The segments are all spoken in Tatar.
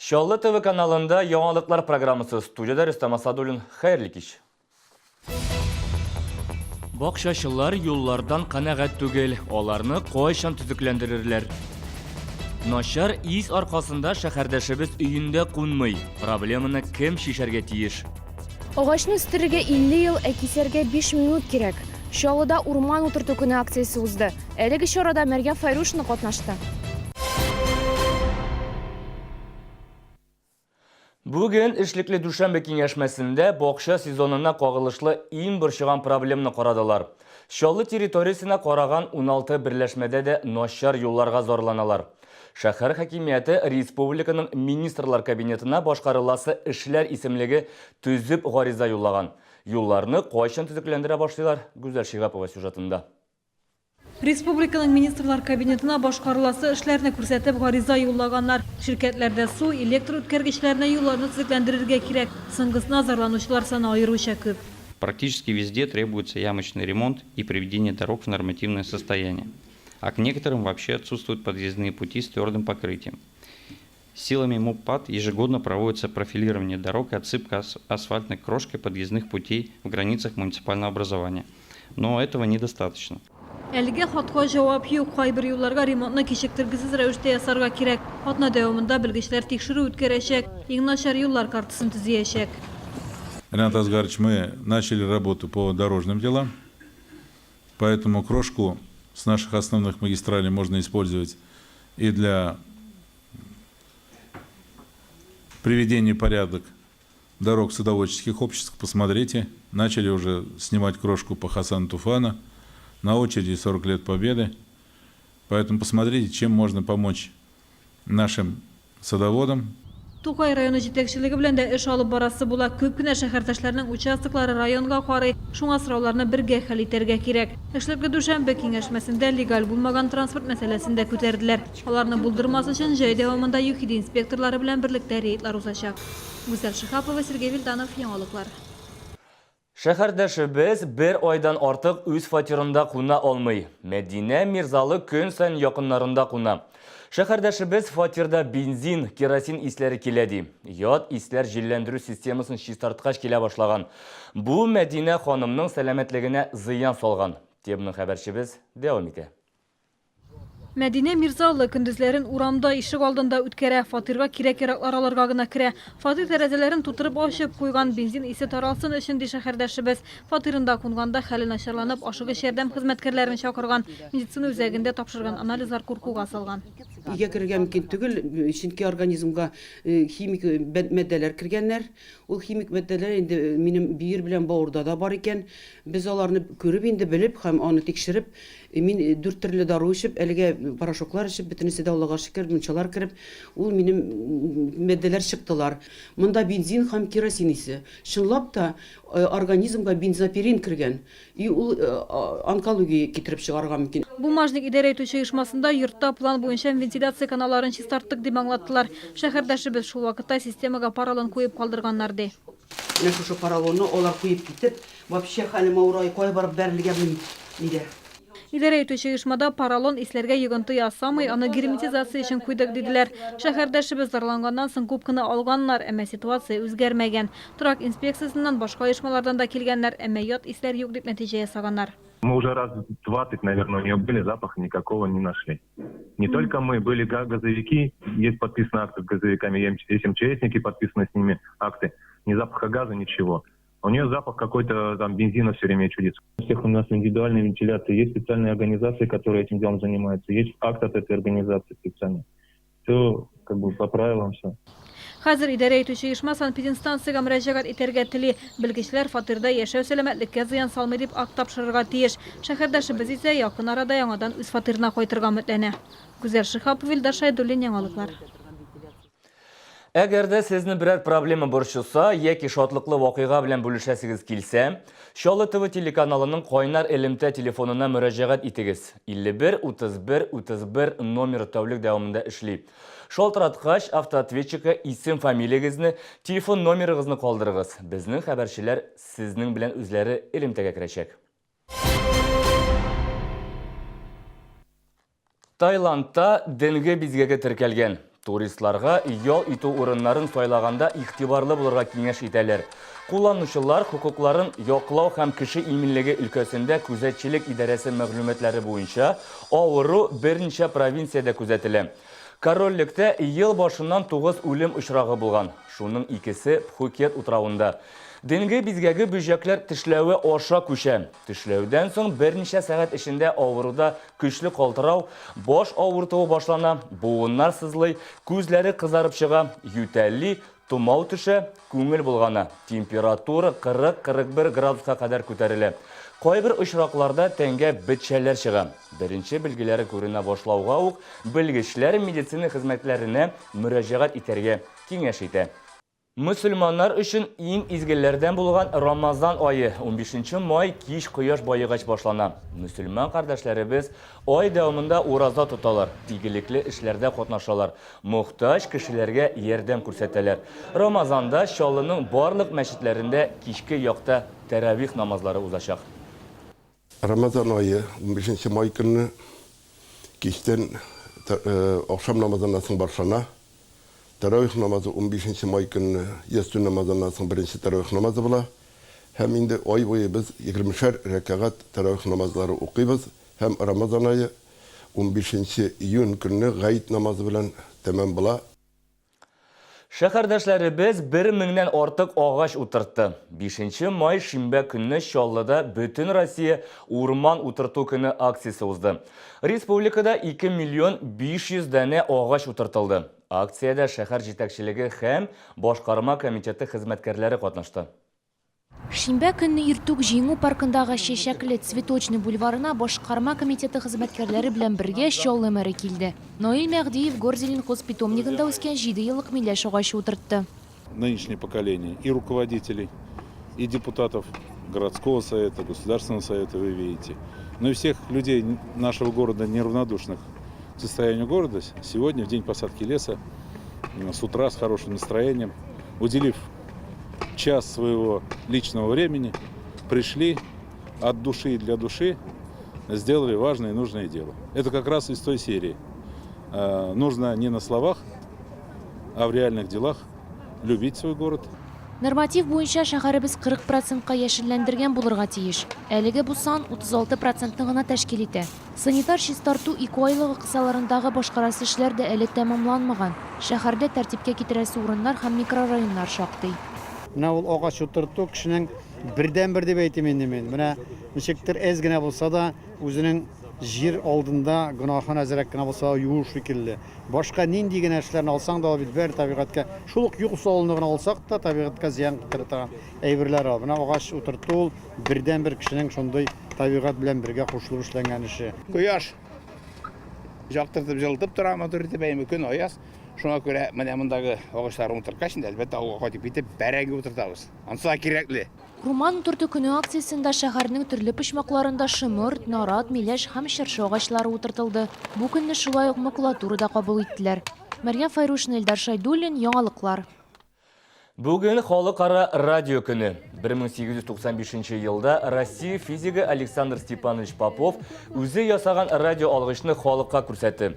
Чаллы ТВ каналында яңалыклар программасы студиядә Рөстәм Асадуллин. Хәерле кич. Бакчачылар юллардан канәгать түгел, аларны кайчан төзекләндерерләр? Начар ис аркасында шәһәрдәшебез өендә кунмый. Проблеманы кем чишәргә тиеш? Агачны үстерергә 50 ел, ә кисәргә 5 минут кирәк. Чаллыда урман утырту көне акциясе узды. Әлеге чарада Мәрьям Фәйрушина катнашты. Бүген эшлекле дүшәмбе киңәшмәсендә бакча сезонына кагылышлы иң борчыган проблемны карадылар. Чаллы территориясенә караган 16 берләшмәдә дә начар юлларга зарланалар. Шәһәр хакимияте республиканың Министрлар Кабинетына башкарыласы эшләр исемлеге төзеп гариза юллаган. Юлларны кайчан төзекләндерә башлыйлар, Гүзәл Шиһапова сюжетында. Республиканың Министрлар Кабинетына башкарыласы эшләрне күрсәтеп гариза юллаганнар. Ширкәтләрдә су, электр үткәргечләренә юлларны төзекләндерергә кирәк. Соңгысына зарланучылар саны аеруча күп. Практически везде требуется ямочный ремонт и приведение дорог в нормативное состояние. А к некоторым вообще отсутствуют подъездные пути с твердым покрытием. Силами МУППАД ежегодно проводится профилирование дорог и отсыпка асфальтной крошкой подъездных путей в границах муниципального образования. Но этого недостаточно. Әлегә хатка җавап юк. Кайбер юлларга ремонтны кичектергесез рәвештә ясарга кирәк. Атна дәвамында белгечләр тикшерү үткәрәчәк, иң начар юллар картасын төзиячәк. Ренат Асгарович, мы начали работу по дорожным делам, поэтому крошку с наших основных магистралей можно использовать и для приведения в порядок дорог садоводческих обществ. Посмотрите, начали уже снимать крошку по Хасану Туфана, на очереди 40 лет Победы. Поэтому посмотрите, чем можно помочь нашим садоводам. Тукай районы җитәкчелеге белән дә эш алып барасы була. Күп кенә шәһәрдәшләрнең участоклары районга карый, шуңа сорауларны бергә хәл итәргә кирәк. Эшлекле дүшәмбе киңәшмәсендә легаль булмаган транспорт мәсьәләсен дә күтәрделәр. Аларны булдырмас өчен җәй дәвамында ЮХИДИ инспекторлары белән берлектә рейдлар узачак. Гүзәл Шиһапова, Сергей Вильданов, Яңалыклар. Шәһәрдәшебез бер айдан артык үз фатирында куна алмый. Мәдинә Мирзалы көн саен якыннарында куна. Шәһәрдәшебез фатирда бензин, керосин исләре килә ди. Ят исләр җилләндерү системасын чистарткач килә башлаган. Бу Мәдинә ханымның сәламәтлегенә зыян салган. Теманы хәбәрчебез дәвам итә. Мәдинә Мирза улы көндезләрен урамда, ишек алдында үткәрә, фатирга кирәк-яраклар алырга гына керә. Фатир тәрәзәләрен тутырып ачып куйган, бензин исе таралсын өчен, ди шәһәрдәшебез. Фатирында кунганда хәле начарланып, ашыгыч ярдәм хезмәткәрләрен чакырган. Медицина үзәгендә тапшырган анализлар куркуга салган. Өйгә керергә мөмкин түгел, чөнки организмга химик матдәләр кергәннәр. Ул химик матдәләр инде минем бөер белән бавырда да бар икән. Без аларны күреп инде, белеп һәм аны тикшереп, Мин дүрт төрле дару эчеп, әлегә порошоклар эчеп, бөтенесе дә Аллага шөкер, мунчалар кереп, ул минем матдәләр чыктылар. Монда бензин һәм керосин исе. Чынлап та, организмга бензопирин кергән. И ул онкология китереп чыгарырга мөмкин. Бумажник идарә итүче оешмасында йортта план буенча вентиляция каналларын чистарттык, дип аңлаттылар. Шәһәрдәшебез шул вакытта системага поролон куеп калдырганнар, ди. Менә шушы поролонны алар куеп китеп, вообще хәлем авырай, кая барып бәрелергә белмим, диде. Идарә итүче оешмада поролон исләргә йогынты ясамый, аны герметизация өчен куйдык, диделәр. Шәһәрдәшебез зарланганнан соң күп кенә алганнар, әмма ситуация үзгәрмәгән. Торак инспекциясеннән, башка оешмалардан да килгәннәр, әмма ят исләр юк дип нәтиҗә ясаганнар. Мы уже раз 20, наверное, у нее были, запаха никакого не нашли. Не только мы, были газовики, есть подписаны акты с газовиками, есть МЧСники, подписаны с ними акты. Ни запаха газа, ничего. У нее запах какой-то там бензина все время чудится. У всех у нас индивидуальная вентиляция, есть специальные организации, которые этим делом занимаются, есть акт от этой организации специальный. Все как бы по правилам все. Хәзер идарә итүче оешма санэпидемстанциягә мөрәҗәгать итәргә тели. Белгечләр фатирда яшәү сәламәтлеккә зыян салмый дип акт тапшырырга тиеш. Шәһәрдәшебез исә якын арада яңадан үз фатирына кайтырга өметләнә. Гүзәл Шиһапова, Илдар Шәйдуллин, Яңалыклар. Әгәр дә сезне берәр проблема борчыса яки шатлыклы вакыйга белән бүлешәсегез килсә, Чаллы ТВ телеканалының кайнар элемтә телефонына мөрәҗәгать итегез. 51 31 31 номеры тәүлек дәвамында эшли. Шалтыраткач, автоответчикка исем-фамилиягезне, телефон номерыгызны калдырыгыз. Безнең хәбәрчеләр сезнең белән үзләре элемтәгә керәчәк. Таиландта денге бизгәге теркәлгән. Туристларга ял итү урыннарын сайлаганда игътибарлы булырга киңәш итәләр. Кулланучылар хокукларын яклау һәм кеше иминлеге өлкәсендә күзәтчелек идарәсе мәгълүматлары буенча, авыру берничә провинциядә күзәтелә. Корольлектә ел башыннан тугыз үлем очрагы булган, шуның икесе Пхукет утравында. Денге бизгәге бөҗәкләр тешләве аша күчә. Тешләүдән соң берничә сәгать эчендә авыруда көчле калтырау, баш авыртуы башлана, буыннар сызлый, күзләре кызарып чыга, ютәлли, томау төшә, күңел болгана, температура 40-41 градуска кадәр күтәрелә. Кайбер очракларда тәнгә бетчәләр чыга. Беренче билгеләре күренә башлауга ук белгечләр медицина хезмәтләренә мөрәҗәгать итәргә киңәш итә. Мөселманнар өчен иң изгеләрдән булган Рамазан ае унбишенче май кич кояш баегач башлана. Мөселман кардәшләребез ай дәвамында ураза тоталар, игелекле эшләрдә катнашалар, мохтаҗ кешеләргә ярдәм күрсәтәләр. Рамазанда Чаллының барлык мәчетләрендә кичке якта тәравих намазлары узачак. Рамазан ае унбишенче май көнне кичтән ахшам намазыннан соң башлана. Тәравих намазы унбишенче май көнне ястү намазыннан соң беренче тәравих намазы була. Һәм инде ай буе без егермешәр рәкәгать тәравих намазлары укыйбыз һәм Рамазан ае унбишенче июнь көнне гает намазы белән тәмам була. Шәһәрдәшләребез бер меңнән артык агач утыртты. Бишенче май шимбә көнне Чаллыда Бөтенроссия урман утырту көне акциясе узды. Республикада 2 миллион 500 данә агач утыртылды. Акциядә шәһәр җитәкчелеге һәм башкарма комитеты хезмәткәрләре катнашты. Шимбә көнне иртүк Җиңү паркындагы Чәчәкле, Цветочный, бульварына башкарма комитеты хезмәткәрләре белән бергә Чаллы мэры килде. Наил Мәһдиев Горзеленхоз питомнигында үскән җиде еллык миләш агачы утыртты. Нынешнее поколение и руководителей, и депутатов городского совета, Государственного совета, вы видите, но и всех людей нашего города, неравнодушных к состоянию города, сегодня, в день посадки леса, с утра с хорошим настроением, уделив час своего личного времени, пришли от души и для души, сделали важное и нужное дело. Это как раз из той серии. Нужно не на словах, а в реальных делах любить свой город. Норматив буенча шәһәребез 40 процентка яшелләндергән булырга тиеш. Әлеге бу сан 36 процентны гына тәшкил итә. Санитар чистарту икеайлыгы кысаларындагы башкарасы эшләр дә әле тәмамланмаган. Шәһәрдә тәртипкә китерәсе урыннар һәм микрорайоннар шактый. Менә ул агач утырту кешенең бердәнбер дип әйтим инде мин. Менә ничектер әз генә булса да үзенең җир алдында гөнаһын әзрәк кенә булса да юу шикелле. Башка нинди генә эшләрне алсаң да, ул бит бер табигатькә, шул ук юл салуны гына алсак та, табигатькә зыян китерә торган әйберләр ал. Менә агач утырту ул бердәнбер кешенең шундый табигать белән бергә кушылып эшләнгән эше. Кояш яктыртып, җылытып тора, матур итеп, әйме көн аяз. Шуңа күрә менә мондагы агачларны утырткач инде, әлбәттә, авылга кайтып китеп, бәрәңге утыртабыз. Анысы да кирәкле. Урман утырту көне акциясендә шәһәрнең төрле почмакларында шомырт, нарат, миләш һәм чыршы агачлары утыртылды. Бу көнне шулай ук макулатура да кабул иттеләр. Мәрьям Фәйрушина, Илдар Шәйдуллин, Яңалыклар. Бүген Халыкара радио көне. 1895 елда Россия физигы Александр Степанович Попов үзе ясаган радиоалгычны халыкка күрсәтте.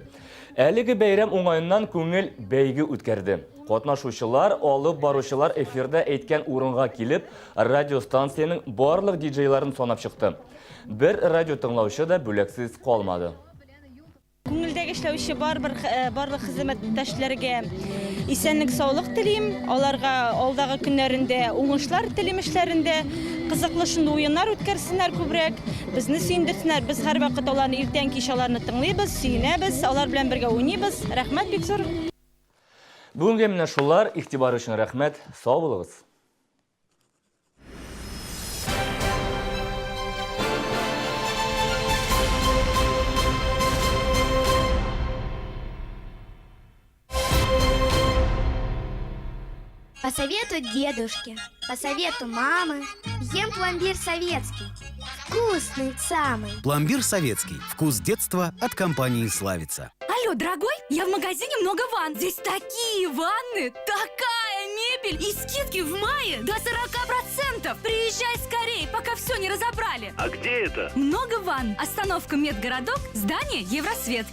Әлеге бәйрәм уңаеннан күңел бәйге үткәрде. Катнашучылар, алып баручылар эфирда әйткән урынга килеп, радиостанциянең барлык диджейларын санап чыкты. Бер радио тыңлаучы да бүләксез калмады. Күңелдәге эшләүче барбер барлык хезмәттәшләргә исәнлек, саулык телим. Аларга алдагы көннәрендә уңышлар телим эшләрендә. Кызыклы шундый уеннар үткәрсеннәр күбрәк, безне сөендерсеннәр. Без һәрвакыт аларны иртән кич аларны тыңлыйбыз, сөенәбез, алар белән бергә уйныйбыз. Рәхмәт бик зур. Бүгенгә менә шулар. Игътибар өчен рәхмәт. Сау булыгыз. По совету дедушки, по совету мамы, ем пломбир советский. Вкусный самый. Пломбир советский. Вкус детства от компании «Славица». Алло, дорогой, я в магазине «Много ванн». Здесь такие ванны, такая мебель и скидки в мае до 40%. Приезжай скорее, пока все не разобрали. А где это? «Много ванн». Остановка «Медгородок», здание «Евросвет».